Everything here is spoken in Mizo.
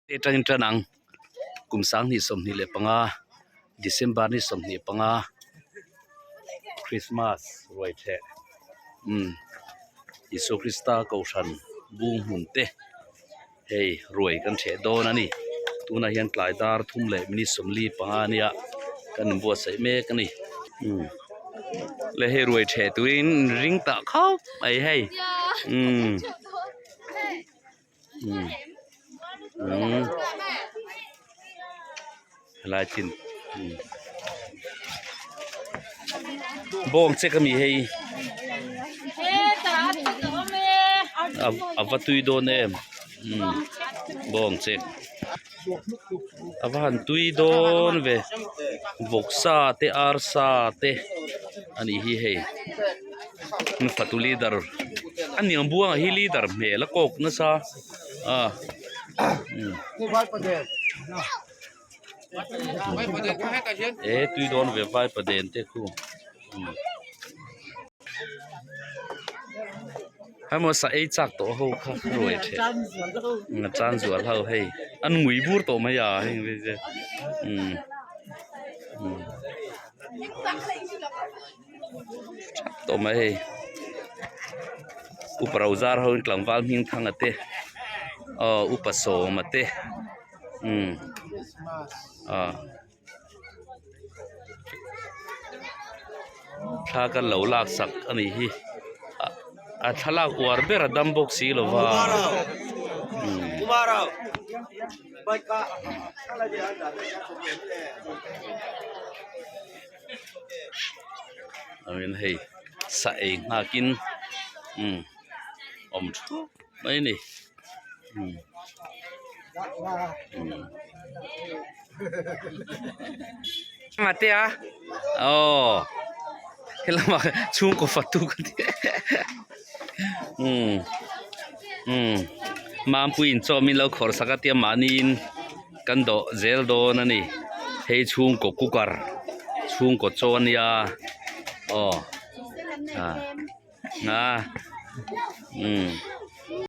Atangin tan ang kum 2025 December ni 25 Christmas ruai theh umm Isua Krista kohhran bung hmun te hei ruai kan theh dawn a ni tunah hian tlai dar thum leh minute 45 a nia kan inbuatsaih mek a ni umm le hei ruai theh turin ring tah khawp mai hei umm. Helai chin bawng che ka mi hei a va tui dawn em bawng che a va han tui dawn ve vawksa te arsa te a nih hi hei. Fatu leader a niang buanga hi leader hmel a kawk nasa a e tui dawn ve vai paden te khu hemaw sa ei chak tawh ho kha ruai the chan zual ho hei an ngui bur tawh mai a heng vel te umm. Tawh mai hei upa ro zar ho in tlangval hming thang a te aw upa sawm a te umm ah thla kan lo lak sak a nih hi a thlalak uar ber a dam bawk si lo va umm. Awin hei sa ei nghakin umm awm thup mai a ni umm umm ate a aw helamah chhungkaw fatu ka ti umm umm mampuiin chaw min lo khawrh sak a tia mahniin. Kan dawh zel dawn a ni hei chhungkaw cooker chhungkaw chaw a nia aw ah ah umm.